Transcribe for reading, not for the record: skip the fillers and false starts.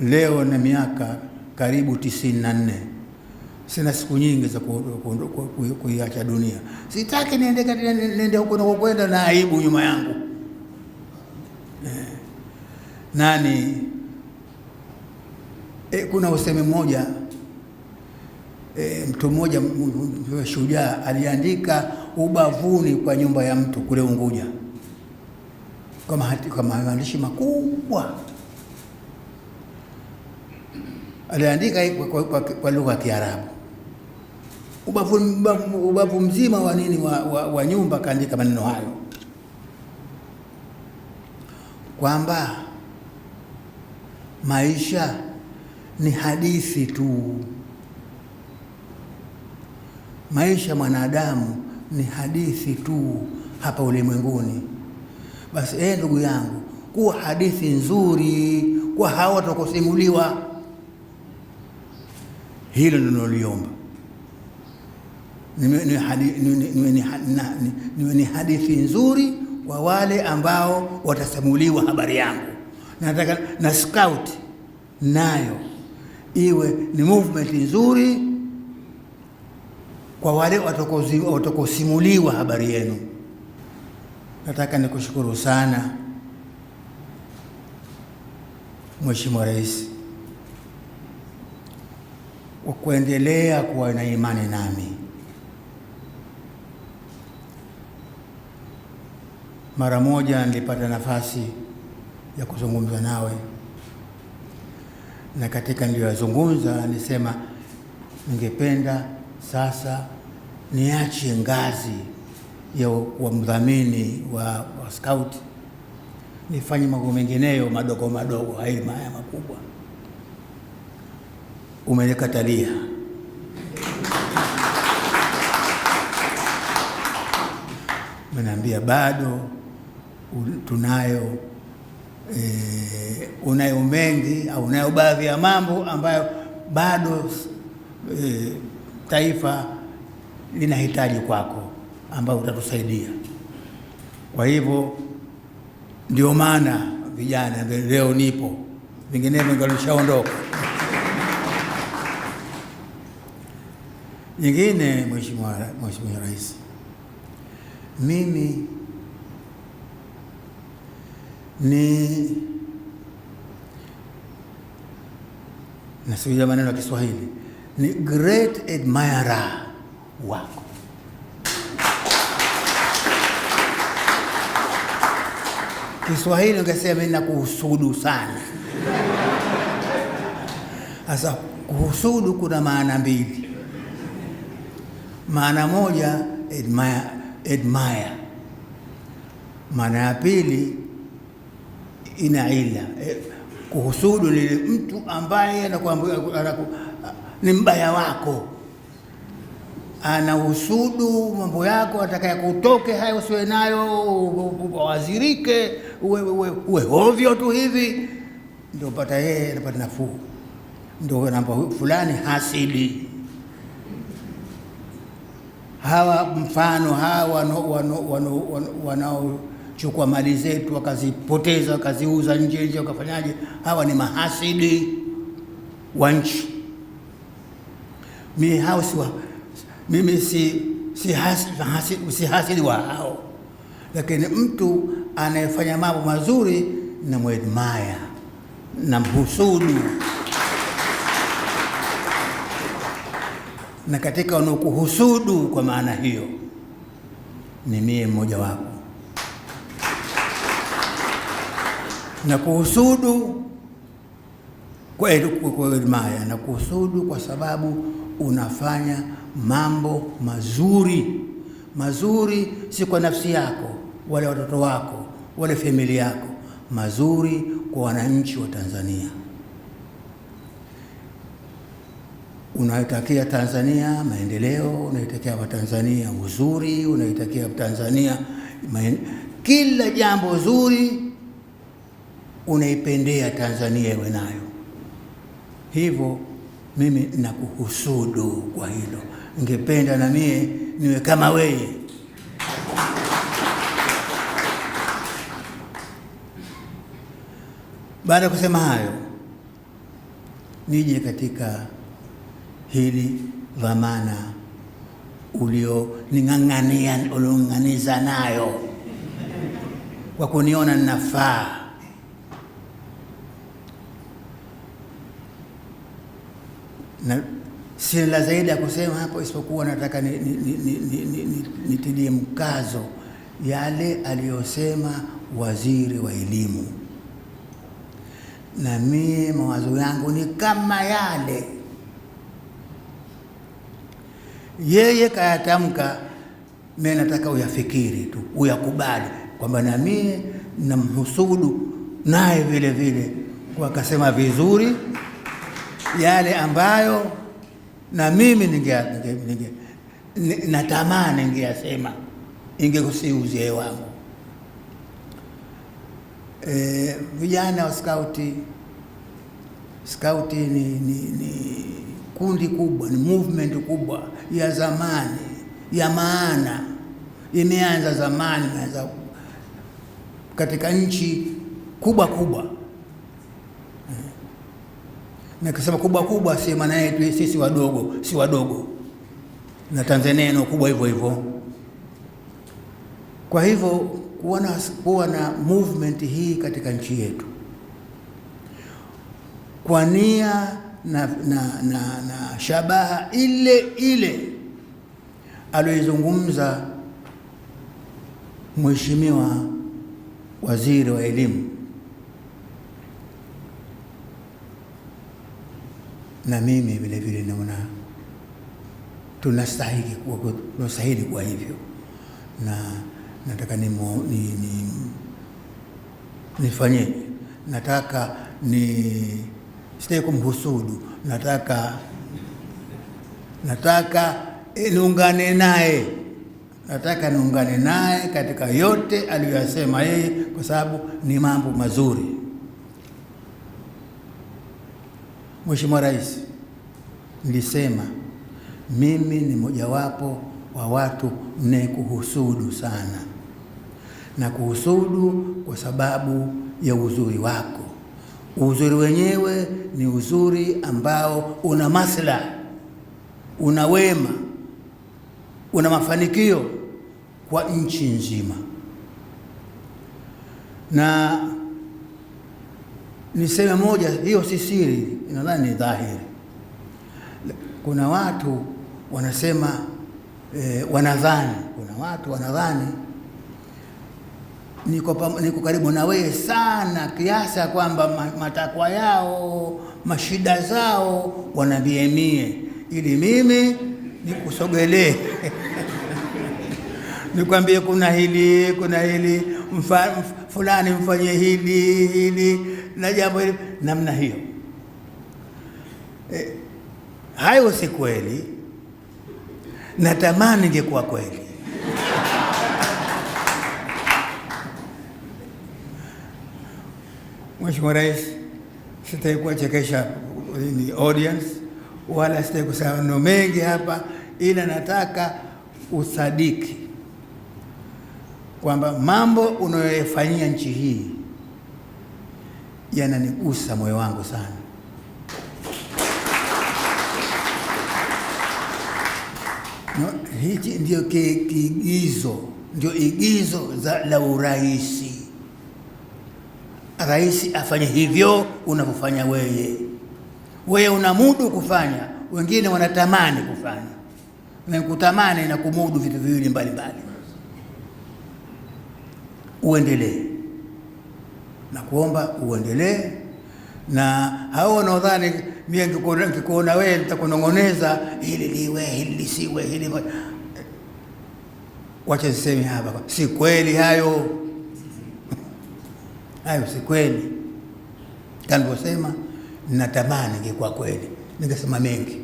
Leo na miaka karibu 94, sina siku nyingi za kuiacha dunia. Sitaki niende huko na kwenda na aibu nyuma yangu. Nani kuna usemi mmoja, mtu mmoja shujaa aliandika ubavuni kwa nyumba ya mtu kule Unguja kwa maandishi makubwa, aliandika kwa lugha ya Kiarabu, ubavu mzima wa nini wa nyumba, kaandika maneno hayo kwamba maisha ni hadithi tu, maisha mwanadamu ni hadithi tu hapa ulimwenguni. Basi ndugu yangu, kuwa hadithi nzuri kwa hawa watakaosimuliwa. Hilo ndilo niloliomba, niwe ni hadithi nzuri kwa wale ambao watasimuliwa habari yangu. Nataka na scout nayo iwe ni movement nzuri kwa wale watakaosimuliwa habari yenu. Nataka nikushukuru sana Mheshimiwa Rais kwa kuendelea kuwa na imani nami. Mara moja nilipata nafasi ya kuzungumza nawe, na katika niliyoyazungumza nisema ningependa sasa niache ngazi ya wa mdhamini wa scout, nifanye mambo mengineyo madogo madogo, haya makubwa. Umenikatalia. Umeniambia bado tunayo, unayo mengi au unayo baadhi ya mambo ambayo bado taifa linahitaji kwako, ambayo utatusaidia. Kwa hivyo ndio maana vijana leo nipo, vinginevyo ningelishaondoka. Nyingine, Mheshimiwa Rais, mimi ni nasikia maneno ya Kiswahili, ni great admirer wako. Kiswahili ungesema mimi nakuhusudu sana. Sasa kuhusudu kuna maana mbili. Maana moja admire, maana ya pili ina ila. Kuhusudu ni mtu ambaye ni mbaya wako, anahusudu mambo yako, atakaye kutoke hayo usiwe nayo, wazirike, uwe ovyo tu hivi, ndio pata yeye anapata nafuu, ndio namba fulani hasidi. Hawa mfano hawa wanaochukua mali zetu wakazipoteza wakaziuza nje nje wakafanyaje, hawa ni mahasidi wa nchi. Mimi hao si mimi si hasidi wa hao, lakini mtu anayefanya mambo mazuri na mwedmaya na mhusudu. Na katika wanaokuhusudu kwa maana hiyo ni mie mmoja wapo. Na kuhusudu kwa admire, na kuhusudu kwa sababu unafanya mambo mazuri. Mazuri si kwa nafsi yako wala watoto wako wala familia yako, mazuri kwa wananchi wa Tanzania. Unaitakia Tanzania maendeleo, unaitakia Watanzania uzuri, unaitakia Tanzania kila jambo zuri, unaipendea Tanzania iwe nayo. Hivyo mimi nakuhusudu kwa hilo, ningependa na mie niwe kama wewe. Baada ya kusema hayo, Nije katika hili dhamana ulioning'ang'ania, uliong'ang'aniza nayo kwa kuniona ninafaa. Na sina la zaidi ya kusema hapo, isipokuwa nataka nitilie mkazo yale aliyosema waziri wa elimu, na mie mawazo yangu ni kama yale yeye kayatamka. Mimi nataka uyafikiri tu, uyakubali kwamba na mie namhusudu naye vile vile, kwa akasema vizuri yale ambayo na mimi natamani ningeyasema, ingekusi uzee wangu. Vijana wa skauti, skauti ni kundi kubwa, ni movement kubwa ya zamani ya maana, imeanza zamani, imeanza katika nchi kubwa kubwa. Na kusema kubwa kubwa si maana yetu sisi wadogo, si wadogo, na Tanzania ina kubwa hivyo hivyo. Kwa hivyo kuwa na movement hii katika nchi yetu kwa nia na shabaha ile ile aliyoizungumza Mheshimiwa Waziri wa Elimu, na mimi vile vile naona tunastahili kuwa hivyo, na nataka nifanyeje? Nataka ni sitaki kumhusudu, nataka niungane naye, nataka niungane naye katika yote aliyoyasema yeye, kwa sababu ni mambo mazuri. Mheshimiwa Rais, nilisema mimi ni mojawapo wa watu mnayekuhusudu sana, na kuhusudu kwa sababu ya uzuri wako. Uzuri wenyewe ni uzuri ambao una maslahi, una wema, una mafanikio kwa nchi nzima. Na niseme moja, hiyo si siri, nadhani ni dhahiri. Kuna watu wanasema wanadhani, kuna watu wanadhani niko karibu na wewe sana kiasi kwamba matakwa yao, mashida zao wanaviemie ili mimi nikusogelee nikwambie kuna hili, kuna hili, fulani mfanye hili hili na jambo hili namna hiyo. Hayo si kweli, natamani ingekuwa kweli. Mheshimiwa Rais, sitaki kuwachekesha ni audience wala sitaki kusema maneno mengi hapa, ila nataka usadiki kwamba mambo unayoyafanyia nchi hii yananigusa moyo wangu sana. No, hichi ndio kiigizo, ndio igizo la uraisi. Rais afanye hivyo unavyofanya wewe. Wewe unamudu kufanya, wengine wanatamani kufanya, na kutamani na kumudu vitu viwili mbalimbali. Uendelee na kuomba uendelee, na hao wanaodhani mimi nikikuona wewe nitakunong'oneza hili liwe, hili lisiwe, hili wacha niseme hapa, si kweli hayo. Hayo si kweli. Kama nilivyosema, natamani ingekuwa kweli, ningesema mengi.